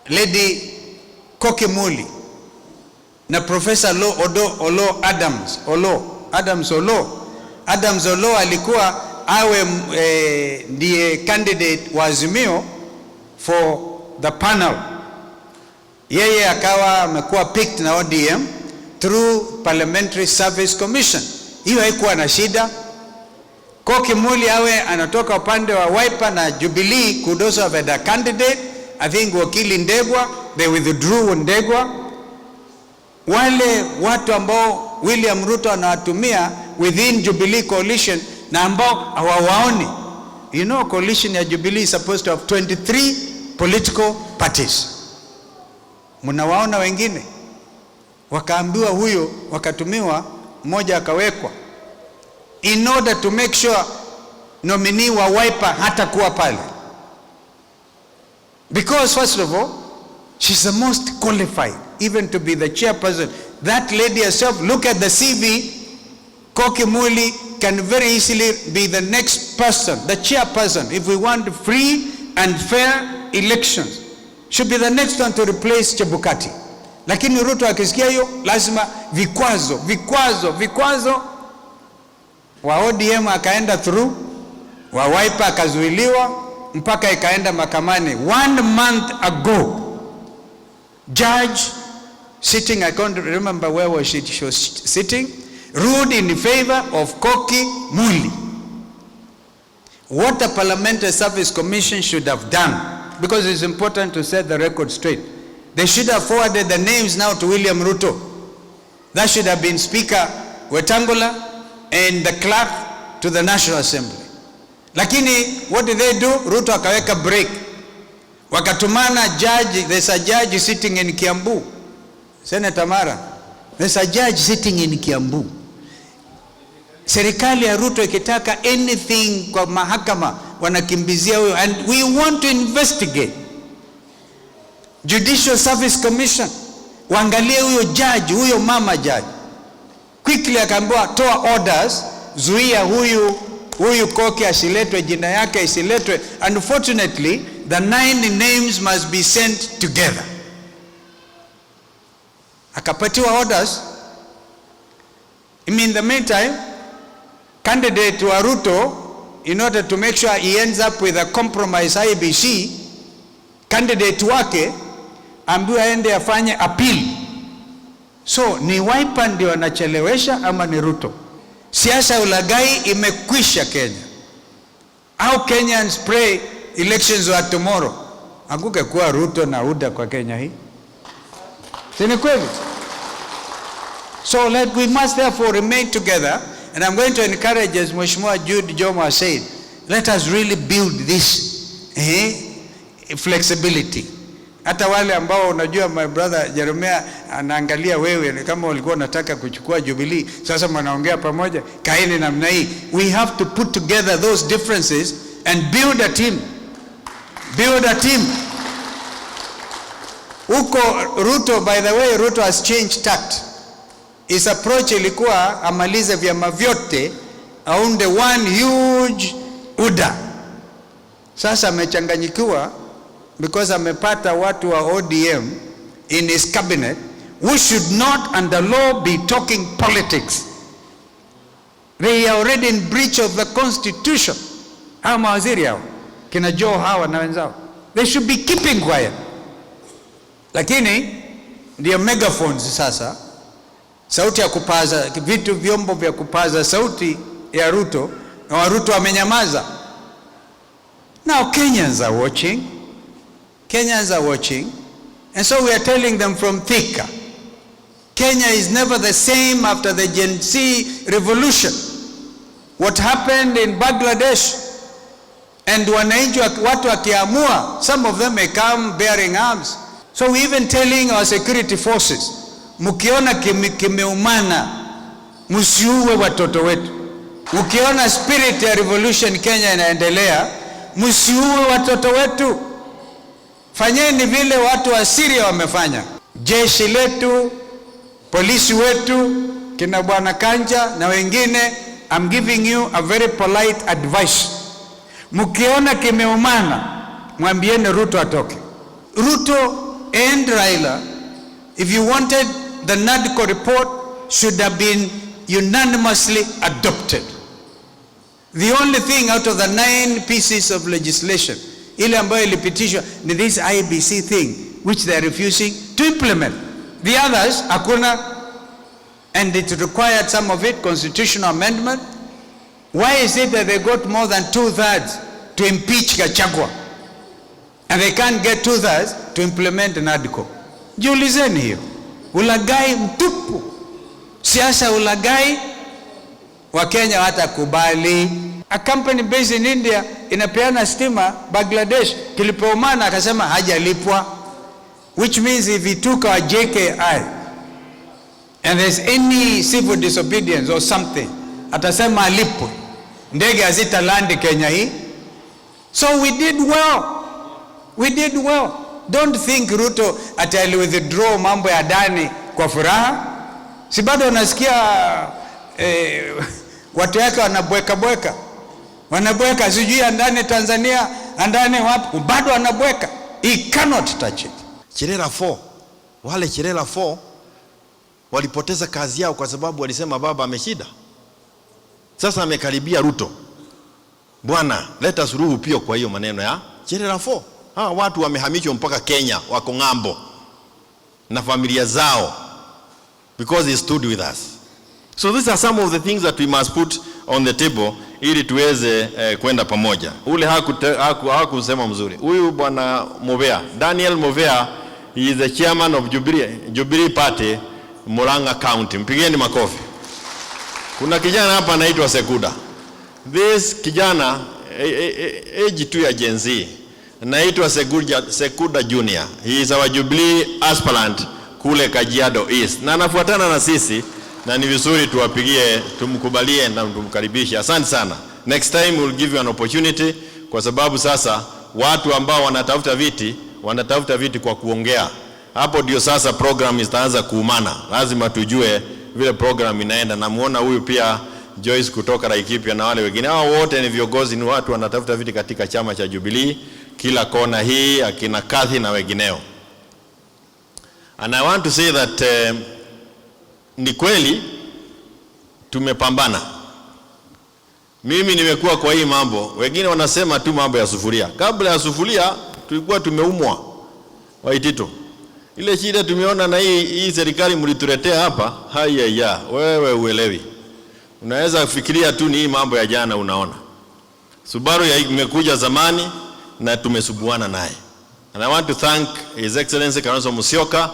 Lady Koki Muli na Professor Lo Odo Olo Adams Olo Adams Olo Adams Olo alikuwa awe ndiye candidate wa Azimio for the panel. Yeye akawa amekuwa picked na ODM through Parliamentary Service Commission. Hiyo haikuwa na shida. Koki Muli awe anatoka upande wa Wiper na Jubilee could also have had a candidate. I think Wakili Ndegwa, they withdrew Ndegwa. Wale watu ambao William Ruto anawatumia within Jubilee coalition na ambao hawawaoni. Coalition ya Jubilee is supposed to have 23 political parties. Mnawaona wengine wakaambiwa huyo, wakatumiwa mmoja akawekwa in order to make sure nominee wa Wiper hatakuwa pale, because first of all, she's the most qualified even to be the chairperson. That lady herself, look at the CV. Koki Muli can very easily be the next person, the chairperson, if we want free and fair elections. Should be the next one to replace Chebukati. Lakini Ruto akisikia hiyo, lazima vikwazo, vikwazo, vikwazo. Wa ODM akaenda through, wa Wiper akazuiliwa mpaka ikaenda mahakamani. One month ago, judge sitting, I can't remember where was she was sitting, ruled in favor of Koki Muli. What the Parliamentary Service Commission should have done, because it's important to set the record straight, they should have forwarded the names now to William Ruto. That should have been Speaker Wetangula and the clerk to the National Assembly. Lakini what did they do? Ruto akaweka break. Wakatumana judge, there's a judge sitting in Kiambu. Senator Mara, there's a judge sitting in Kiambu. Serikali ya Ruto ikitaka anything kwa mahakama wanakimbizia huyo, and we want to investigate. Judicial Service Commission waangalie huyo judge, huyo mama judge. Quickly akaambiwa toa orders, zuia huyu Koki asiletwe, jina yake isiletwe. Unfortunately, the nine names must be sent together. Akapatiwa orders. In the meantime, candidate wa Ruto, in order to make sure he ends up with a compromise IEBC, candidate wake ambiwa aende afanye appeal. So ni Wiper ndio anachelewesha ama ni Ruto? Siasa ya ulaghai imekwisha Kenya. How Kenyans pray elections were tomorrow. Hakungekuwa Ruto na UDA kwa Kenya hii, si ni kweli? So we must therefore remain together, and I'm going to encourage, as Mheshimiwa Jude Jomo said, let us really build this flexibility. Hata wale ambao unajua, my brother Jeremiah anaangalia wewe ni kama ulikuwa unataka kuchukua Jubilee, sasa mnaongea pamoja, kaeni namna hii. We have to put together those differences and build a team. Build a team. Huko Ruto, by the way, Ruto has changed tact. His approach ilikuwa amalize vyama vyote aunde one huge UDA. Sasa amechanganyikiwa because amepata watu wa ODM in his cabinet who should not under law be talking politics. They are already in breach of the constitution. Hawa mawaziri hao kina Joho hawa na wenzao, they should be keeping quiet, lakini ndio megaphones sasa, sauti ya kupaza vitu, vyombo vya kupaza sauti ya Ruto, na wa Ruto wamenyamaza. Now Kenyans are watching. Kenyans are watching. And so we are telling them from Thika, Kenya is never the same after the Gen Z revolution. What happened in Bangladesh, and wananchi watu wakiamua, some of them may come bearing arms. So we even telling our security forces, mkiona kimeumana, msiue watoto wetu. Mkiona spirit ya revolution Kenya inaendelea, msiue watoto wetu. Fanyeni vile watu wa Syria wamefanya. Jeshi letu, polisi wetu, kina Bwana Kanja na wengine, I'm giving you a very polite advice. Mkiona kimeumana, mwambieni Ruto atoke. Ruto and Raila, if you wanted the NADCO report, should have been unanimously adopted. The only thing out of the nine pieces of legislation ile ambayo ilipitishwa ni this IEBC thing, which they are refusing to implement. The others hakuna, and it required, some of it, constitutional amendment. Why is it that they got more than two-thirds to impeach Gachagua and they can't get two-thirds to implement NADCO? Jiulizeni hiyo. Ulaghai mtupu, siasa ulaghai. Wakenya watakubali? A company based in India inapeana stima Bangladesh, kilipoumana akasema hajalipwa, which means if he took our JKI and there's any civil disobedience or something, atasema alipwe, ndege hazitalandi Kenya hii. So we did well, we did well. Don't think Ruto ati ali withdraw mambo ya Adani kwa furaha. Si bado unasikia watu wake wanabweka bweka, wanabweka, sijui Adani Tanzania, Adani wapi, bado wanabweka. He cannot touch it. Cherera 4, wale Cherera 4 walipoteza kazi yao kwa sababu walisema baba ameshinda. Sasa amekaribia Ruto. Bwana, leta suluhu pia kwa hiyo maneno ya Cherera 4. Hawa watu wamehamishwa mpaka Kenya, wako ng'ambo na familia zao because they stood with us. So these are some of the things that we must put on the table ili tuweze kwenda pamoja. Ule hakusema mzuri. Huyu bwana Movea, Daniel Movea, he is the chairman of Jubilee Party, Murang'a County. Mpigeni makofi. Kuna kijana hapa anaitwa Sekuda. This kijana, age tu ya Gen Z, anaitwa Sekuda Junior. He is our Jubilee aspirant kule Kajiado East na anafuatana na sisi, na ni vizuri tuwapigie, tumkubalie na tumkaribishe. Asante sana. Next time we'll give you an opportunity, kwa sababu sasa watu ambao wanatafuta viti wanatafuta viti kwa kuongea. Hapo ndio sasa program itaanza kuumana. Lazima tujue vile program inaenda. Namuona huyu pia Joyce kutoka Laikipia na wale wengine. Hao wote ni viongozi, ni watu wanatafuta viti katika chama cha Jubilee kila kona hii, akina Kathy na wengineo. And I want to say that ni kweli tumepambana. Mimi nimekuwa kwa hii mambo, wengine wanasema tu mambo ya sufuria. Kabla ya sufuria tulikuwa tumeumwa, Waititu. Ile shida tumeona na hii serikali mlituletea hapa, haya ya wewe uelewi. Unaweza kufikiria tu ni hii mambo ya jana unaona. Subaru ya imekuja zamani na tumesubuana naye. And I want to thank His Excellency Kalonzo Musyoka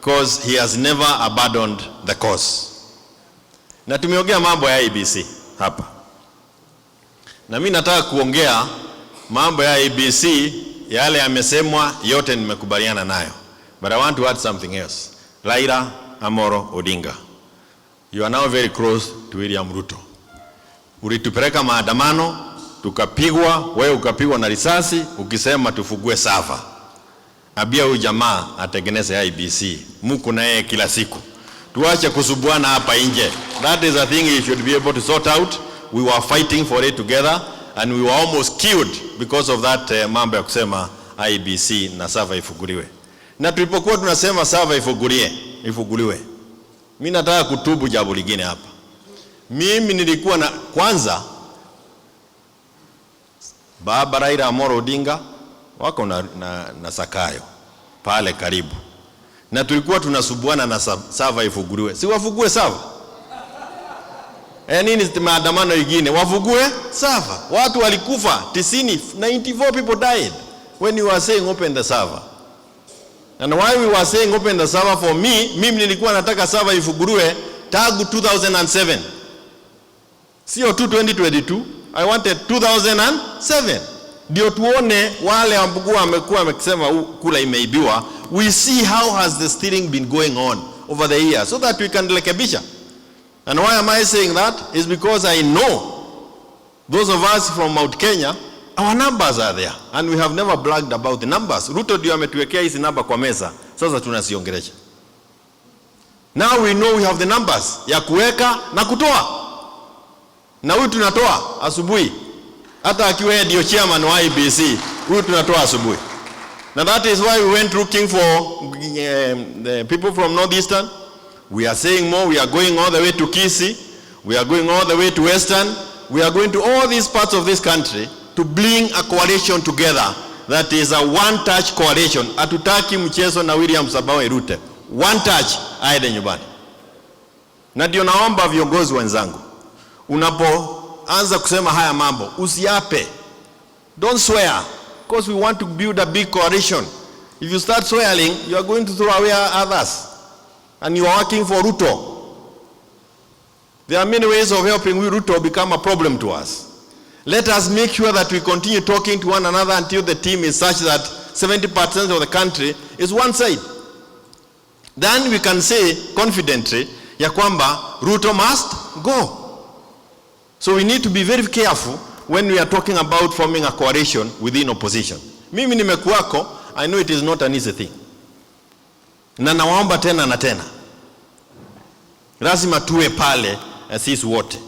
because he has never abandoned the cause. Na tumeongea mambo ya IEBC hapa. Na mimi nataka kuongea mambo ya IEBC, yale yamesemwa yote nimekubaliana nayo. But I want to add something else. Raila Amolo Odinga, you are now very close to William Ruto. Ulitupeleka maandamano, tukapigwa, wewe ukapigwa na risasi ukisema tufungue server. Ambia huyu jamaa atengeneze IEBC. Muko na yeye kila siku. Tuache kusubuana hapa nje. That is a thing you should be able to sort out. We were fighting for it together and we were almost killed because of that mambo ya kusema IEBC na server ifunguliwe. Na tulipokuwa tunasema server ifunguliwe, mimi nataka kutubu jambo lingine hapa. Mimi nilikuwa na kwanza Baba Raila Amolo Odinga wako na Zakayo pale karibu, na tulikuwa tunasubuana na server ifunguliwe, si wafungue server? E, nini maandamano ingine? Wafungue server. Watu walikufa 90, 94 people died when you were saying open the server. And why we were saying open the server, for me, mimi nilikuwa nataka server ifunguliwe tangu 2007. Sio tu 2022, I wanted 2007. Ndio tuone wale ambao wamekuwa wamesema kura imeibiwa, we see how has the stealing been going on over the years so that we can rekebisha. And why am I saying that? Is because I know those of us from Mount Kenya, our numbers are there and we have never bragged about the numbers. Ruto ndio ametuwekea hizi namba kwa meza, sasa tunaziongelesha. Now we know we have the numbers ya kuweka na kutoa, na huyu tunatoa asubuhi, hata akiwa yeye ndio chairman wa IEBC, huyu tunatoa asubuhi. Now that is why we went looking for the people from Northeastern. We are saying more, we are going all the way to Kisii, we are going all the way to Western, we are going to all these parts of this country to bring a coalition together that is a one-touch coalition. Hatutaki mchezo na William Samoei Ruto. One touch, aende nyumbani. Na ndio naomba viongozi wenzangu, unapoanza kusema haya mambo usiape. Don't swear, because we want to build a big coalition. If you start swearing, you are going to throw away others. And you are working for Ruto. There are many ways of helping Ruto become a problem to us. Let us make sure that we continue talking to one another until the team is such that 70% of the country is one side. Then we can say confidently ya kwamba Ruto must go. So we need to be very careful when we are talking about forming a coalition within opposition. Mimi nimekuwako, I know it is not an easy thing. Na nawaomba tena na tena, lazima tuwe pale sisi wote,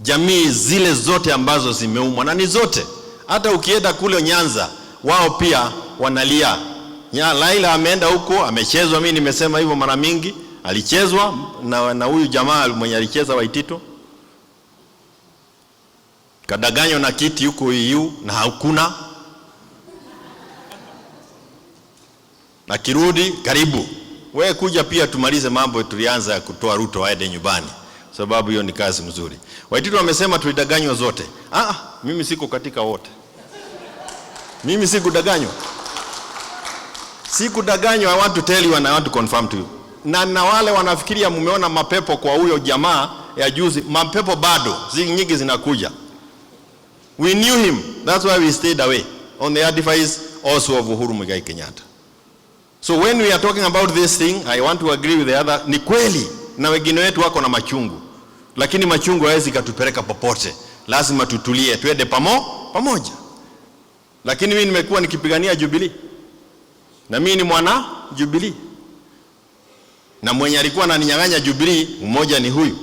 jamii zile zote ambazo zimeumwa, na ni zote. Hata ukienda kule Nyanza, wao pia wanalia. Raila ameenda huko amechezwa, mimi nimesema hivyo mara mingi, alichezwa na huyu jamaa mwenye alicheza Waititu, kadanganywa na kiti huko EU na hakuna, na kirudi karibu wewe kuja pia tumalize mambo tulianza ya kutoa Ruto aende nyumbani, sababu hiyo ni kazi mzuri. Waititu amesema tulidanganywa zote. Ah, mimi siko katika wote, mimi sikudanganywa, sikudanganywa. I want to tell you and I want to confirm to you. Na wale wanafikiria mumeona mapepo kwa huyo jamaa ya juzi, mapepo bado nyingi zinakuja. We knew him, that's why we stayed away on the advice also of Uhuru Muigai Kenyatta. So when we are talking about this thing, I want to agree with the other. Ni kweli na wengine wetu wako na machungu, lakini machungu hayawezi katupeleka popote. Lazima tutulie, twende pamoja. Lakini mimi nimekuwa nikipigania Jubilee, na mimi ni mwana Jubilee, na mwenye alikuwa ananinyang'anya Jubilee mmoja ni huyu.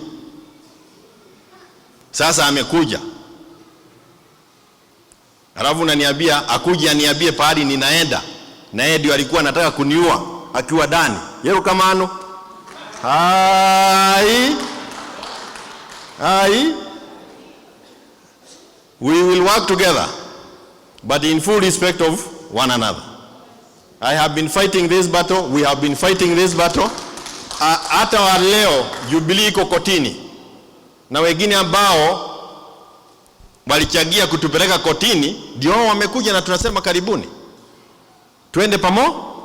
Sasa amekuja, alafu unaniambia akuje aniambie pahali ninaenda, na yeye ndio alikuwa anataka kuniua akiwa ndani. Yero kamano. Hai. Hai. We will work together, but in full respect of one another. I have been fighting this battle. We have been fighting this battle. Hata wa leo Jubilee iko kotini, na wengine ambao walichangia kutupeleka kotini ndio wamekuja, na tunasema karibuni, twende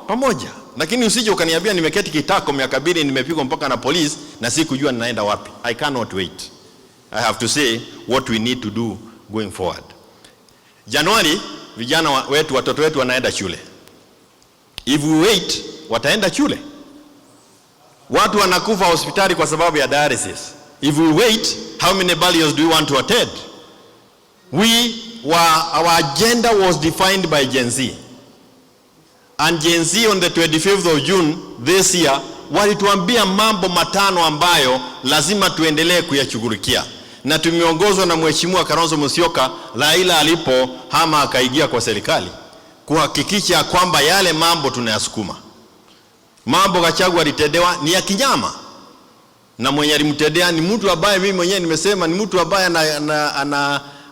pamoja. Lakini usije ukaniambia nimeketi kitako miaka 2 nimepigwa mpaka na polisi na sikujua ninaenda wapi. I cannot wait. I have to say what we need to do going forward. Januari vijana wetu, watoto wetu wanaenda shule. If we wait, wataenda shule. Watu wanakufa hospitali kwa sababu ya dialysis. If we wait, how many burials do we want to attend? Our agenda was defined by Gen Z. And Gen Z on the 25th of June this year walituambia mambo matano ambayo lazima tuendelee kuyashughulikia. Na tumeongozwa na Mheshimiwa Kalonzo Musyoka, Raila alipo hama akaingia kwa serikali, kuhakikisha kwamba yale mambo tunayasukuma. Mambo Gachagua alitendewa ni ya kinyama, na mwenye alimtendea ni mtu ambaye mimi mwenyewe nimesema ni mtu ambaye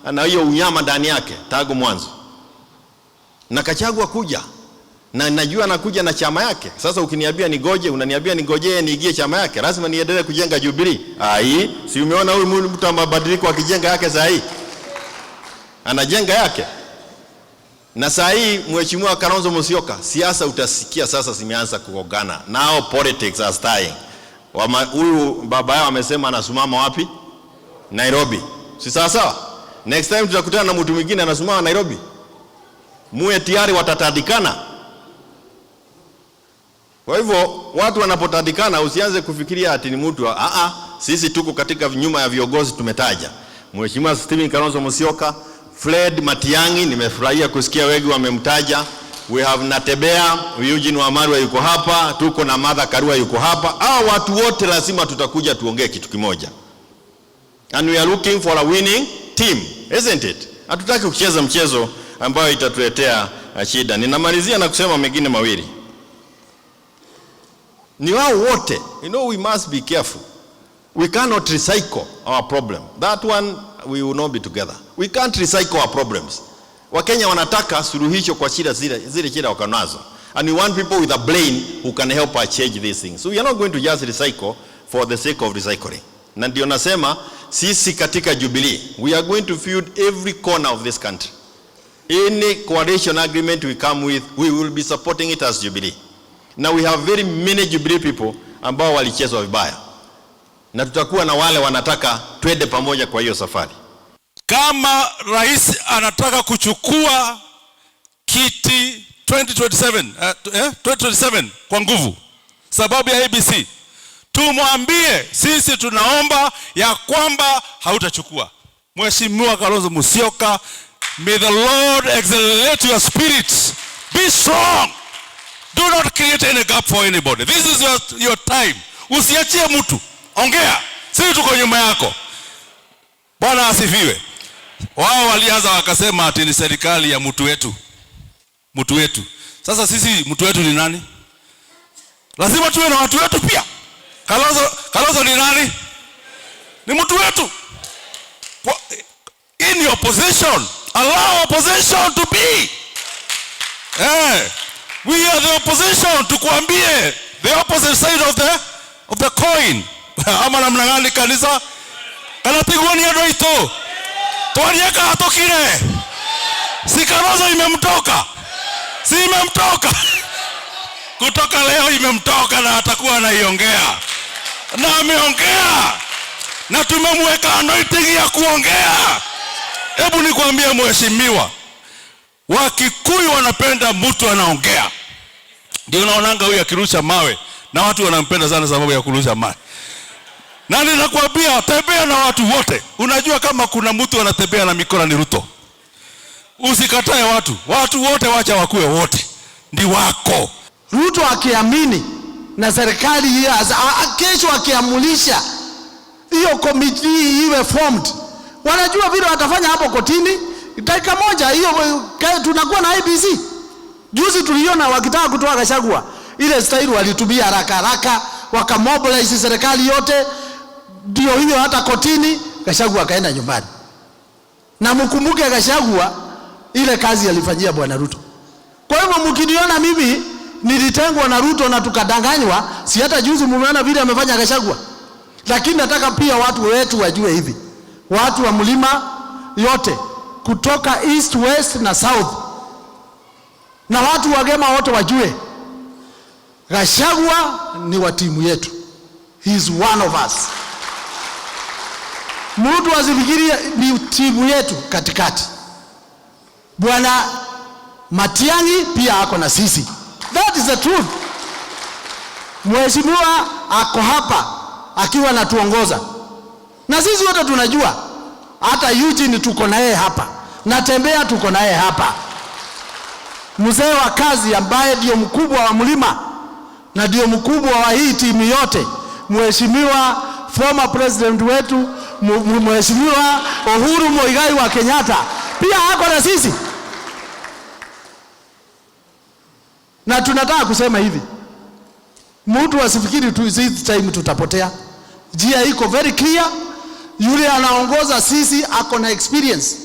ana hiyo unyama ndani yake tangu mwanzo. Na Gachagua kuja, na najua anakuja na chama yake. Sasa ukiniambia nigoje, unaniambia nigojee niingie chama yake, lazima niendelee kujenga Jubilee. Ai, si umeona huyu mtu wa mabadiliko akijenga yake saa hii? Anajenga yake. Na saa hii Mheshimiwa Kalonzo Musyoka, siasa utasikia sasa zimeanza kugongana. Now politics are starting. Huyu baba yao amesema anasimama wapi? Nairobi. Si sawa sawa? Next time tutakutana na mtu mwingine anasimama Nairobi. Muwe tayari watatandikana. Kwa hivyo watu wanapotandikana usianze kufikiria ati ni mtu, sisi tuko katika nyuma ya viongozi tumetaja. Mheshimiwa Stephen Kalonzo Musyoka, Fred Matiang'i, nimefurahia kusikia wengi wamemtaja. We have Natembeya, Eugene Wamalwa yuko hapa, tuko na Martha Karua yuko hapa. Hao watu wote lazima tutakuja tuongee kitu kimoja. And we are looking for a winning team, isn't it? Hatutaki kucheza mchezo ambayo itatuletea shida. Ninamalizia na kusema mengine mawili. Ni wao wote. We must be careful. We cannot recycle our problem. That one we will not be together. We can't recycle our problems. Wakenya wanataka suluhisho kwa shida zile zile shida wako nazo. And we want people with a brain who can help us change these things. So we are not going to just recycle for the sake of recycling. Na ndio nasema sisi katika Jubilee, we are going to field every corner of this country. Any coalition agreement we come with, we will be supporting it as Jubilee. Now we have very many Jubilee people ambao walichezwa vibaya, na tutakuwa na wale wanataka twende pamoja kwa hiyo safari. Kama rais anataka kuchukua kiti 2027, 2027 kwa nguvu, sababu ya ABC, tumwambie sisi tunaomba ya kwamba hautachukua. Mheshimiwa Kalonzo Musyoka, may the Lord accelerate your spirit. Be strong. Do not create any gap for anybody. This is your time. Usiachie mtu. Ongea. Sisi tuko nyuma yako. Bwana asifiwe. Wao walianza wakasema ati ni serikali ya mtu wetu. Mtu wetu. Sasa sisi mtu wetu ni nani? Lazima tuwe na watu wetu pia. Kalonzo ni nani? Ni mtu wetu. In your position, allow opposition to be. We are the opposition, tukuambie the opposite side of the coin. Ama namna gani, kanisa? Kana tiguo ni andũ aitũ. Twarie kahatũkire. Si Kalonzo imemtoka? Si imemtoka? Kutoka leo imemtoka na atakuwa anaiongea. Na ameongea. Na tumemweka anointing ya kuongea. Hebu nikwambie mheshimiwa, Wakikuyu wanapenda mtu anaongea. Ndio unaonanga huyu akirusha mawe na watu wanampenda sana sababu ya kurusha mawe. Na ninakwambia, tembea na watu wote. Unajua kama kuna mtu anatembea na mikora ni Ruto. Usikatae watu. Watu wote wacha wakue wote. Ndi wako. Ruto akiamini na serikali hii kesho akiamulisha hiyo committee iwe formed, wanajua vile watafanya hapo kotini. Dakika moja hiyo tunakuwa na IEBC. Juzi tuliona wakitaka kutoa Gachagua, ile style walitumia haraka haraka, wakamobilize serikali yote, ndio hiyo hata kotini Gachagua akaenda nyumbani. Na mkumbuke Gachagua ile kazi alifanyia Bwana Ruto. Kwa hivyo mkiniona mimi nilitengwa na Ruto na tukadanganywa, si hata juzi mumeona vile amefanya Gachagua. Lakini nataka pia watu wetu wajue hivi, watu wa mlima yote kutoka east, west na south, na watu wa Gema wote wajue Gachagua ni wa timu yetu, he is one of us. Mtu asifikirie ni timu yetu katikati. Bwana Matiang'i pia ako na sisi. That is the truth. Mheshimiwa ako hapa akiwa anatuongoza, na sisi wote tunajua, hata Eugene tuko na yeye hapa, Natembeya tuko na yeye hapa, mzee wa kazi ambaye ndio mkubwa wa mlima na ndio mkubwa wa hii timu yote, Mheshimiwa former president wetu Mheshimiwa Uhuru Muigai wa Kenyatta pia ako na sisi, na tunataka kusema hivi, mtu asifikiri tu this time tutapotea. Njia iko very clear. Yule anaongoza sisi ako na experience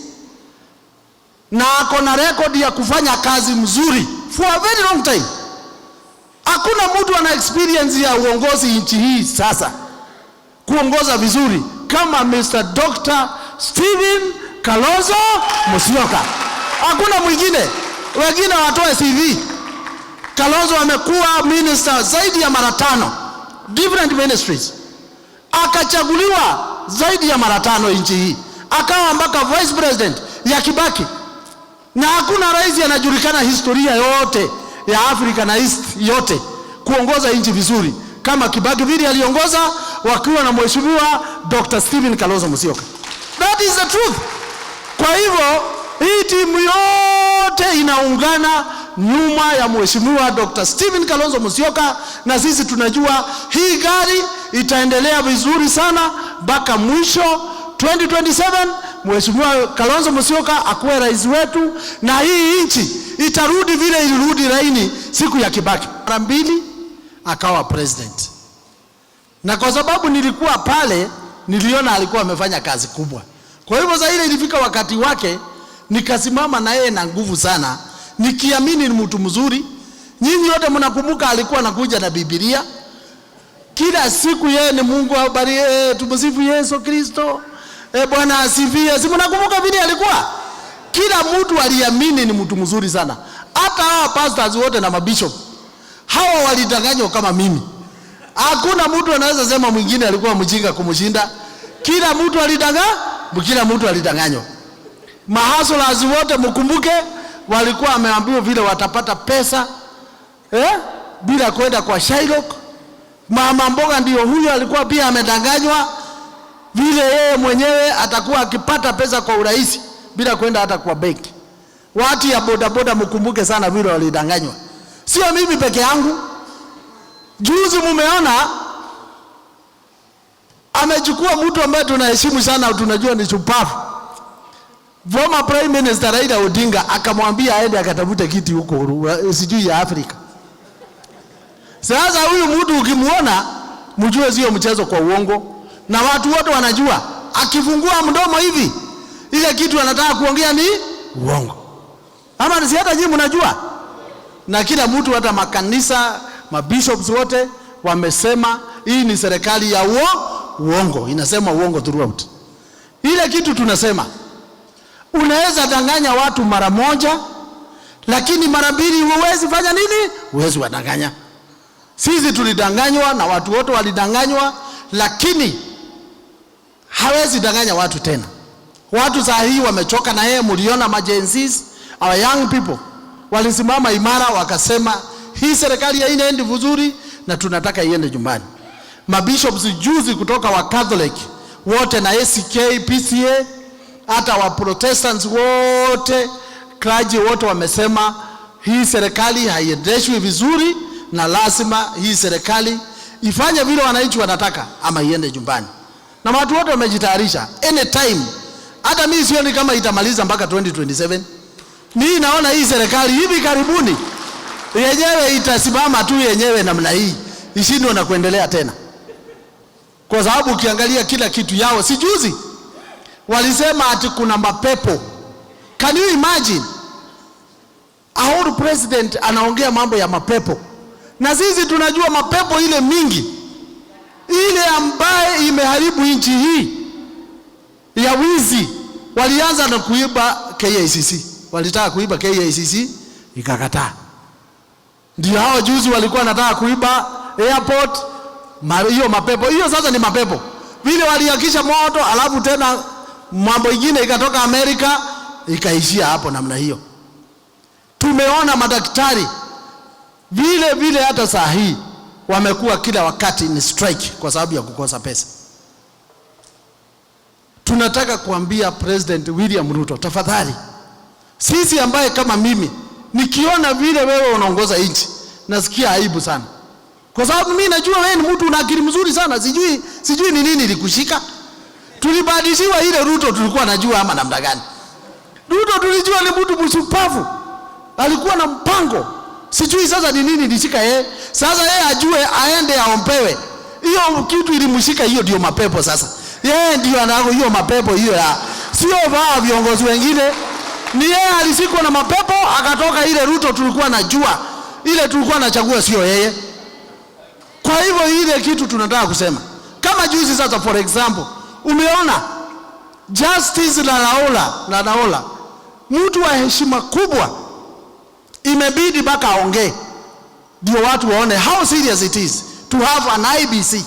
na ako na record ya kufanya kazi mzuri for a very long time. Hakuna mtu ana experience ya uongozi nchi hii sasa kuongoza vizuri kama Mr. Dr. Stephen Kalonzo Musyoka. Hakuna mwingine, wengine watoe CV. Kalonzo amekuwa minister zaidi ya mara 5, different ministries, akachaguliwa zaidi ya mara 5 nchi hii, akawa mpaka vice president ya Kibaki, na hakuna rais anajulikana historia yote ya Afrika na East yote kuongoza nchi vizuri kama Kibaki vile aliongoza wakiwa na Mheshimiwa Dr. Stephen Kalonzo Musyoka. That is the truth. Kwa hivyo hii timu yote inaungana nyuma ya Mheshimiwa Dr. Stephen Kalonzo Musyoka, na sisi tunajua hii gari itaendelea vizuri sana mpaka mwisho 2027, Mheshimiwa Kalonzo Musyoka akuwe rais wetu, na hii nchi itarudi vile ilirudi laini siku ya Kibaki. Mara mbili akawa president, na kwa sababu nilikuwa pale, niliona alikuwa amefanya kazi kubwa. Kwa hivyo sasa ile ilifika wakati wake, nikasimama na yeye na nguvu sana, nikiamini ni mtu mzuri. Nyinyi wote mnakumbuka alikuwa anakuja na Biblia kila siku, yeye ni Mungu abariki, tumsifu Yesu Kristo, Bwana asifiwe. Si mnakumbuka vile alikuwa? Kila mtu aliamini ni mtu mzuri sana. Hata hawa pastors wote na mabishop hawa walidanganywa kama mimi. Hakuna mtu anaweza sema mwingine alikuwa mjinga kumshinda. Kila mtu kila mtu alidanganywa. Mahustlers wote mkumbuke, walikuwa wameambiwa vile watapata pesa bila kwenda kwa Shylock. Mama mboga ndio huyo alikuwa pia amedanganywa vile yeye mwenyewe atakuwa akipata pesa kwa urahisi bila kwenda hata kwa benki. Watu ya bodaboda mkumbuke sana vile walidanganywa, sio mimi peke yangu. Juzi mumeona amechukua mtu ambaye tunaheshimu sana, tunajua ni shupavu, former Prime Minister Raila Odinga, akamwambia aende akatafute kiti huko sijui ya Afrika. Sasa huyu mtu ukimuona, mjue sio mchezo kwa uongo, na watu wote wanajua akifungua mdomo hivi ile kitu anataka kuongea ni uongo, ama si hata nyinyi mnajua? Na kila mtu, hata makanisa, mabishops wote wamesema hii ni serikali ya uongo, inasema uongo throughout. Ile kitu tunasema, unaweza danganya watu mara moja, lakini mara mbili huwezi fanya nini? Huwezi wadanganya. Sisi tulidanganywa na watu wote walidanganywa, lakini hawezi danganya watu tena. Watu saa hii wamechoka na yeye. Mliona ma-Gen Zs, our young people walisimama imara, wakasema hii serikali haiendi vizuri na tunataka iende nyumbani. Mabishops juzi kutoka wa Catholic wote na ACK, PCEA, hata wa Protestants wote, clergy wote wamesema hii serikali haiendeshwi vizuri na lazima hii serikali ifanye vile wananchi wanataka ama iende nyumbani. Na watu wote wamejitayarisha anytime. Hata mimi sioni kama itamaliza mpaka 2027. Mimi naona hii serikali hivi karibuni yenyewe itasimama tu yenyewe namna hii, ishindwe na kuendelea tena, kwa sababu ukiangalia kila kitu yao, si juzi walisema ati kuna mapepo. Can you imagine? Our president anaongea mambo ya mapepo, na sisi tunajua mapepo ile mingi ile ambaye imeharibu nchi hii ya wizi. Walianza na kuiba KICC, walitaka kuiba KICC ikakataa. Ndio hao juzi walikuwa wanataka kuiba airport, hiyo mapepo hiyo sasa ni mapepo vile waliakisha moto, alafu tena mambo ingine ikatoka Amerika ikaishia hapo namna hiyo. Tumeona madaktari vile vile hata saa hii wamekuwa kila wakati ni strike kwa sababu ya kukosa pesa. Tunataka kuambia President William Ruto, tafadhali, sisi ambaye kama mimi nikiona vile wewe unaongoza nchi nasikia aibu sana, kwa sababu mimi najua wewe ni mtu una akili mzuri sana, sijui ni nini ilikushika. Tulibadilishiwa ile Ruto tulikuwa najua ama namna gani? Ruto tulijua ni mtu mshupavu, alikuwa na mpango. Sijui sasa ni nini ilishika yeye. Sasa yeye ajue aende aombewe. Hiyo kitu ilimshika, hiyo ndio mapepo sasa. Yeye ndio anao hiyo mapepo hiyo ya. Sio vaa viongozi wengine. Ni yeye alishikwa na mapepo akatoka ile Ruto tulikuwa najua. Ile tulikuwa nachagua sio yeye. Kwa hivyo ile kitu tunataka kusema. Kama juzi sasa, for example, umeona Justice Lenaola, mtu wa heshima kubwa, imebidi mpaka aongee ndio watu waone how serious it is to have an IEBC.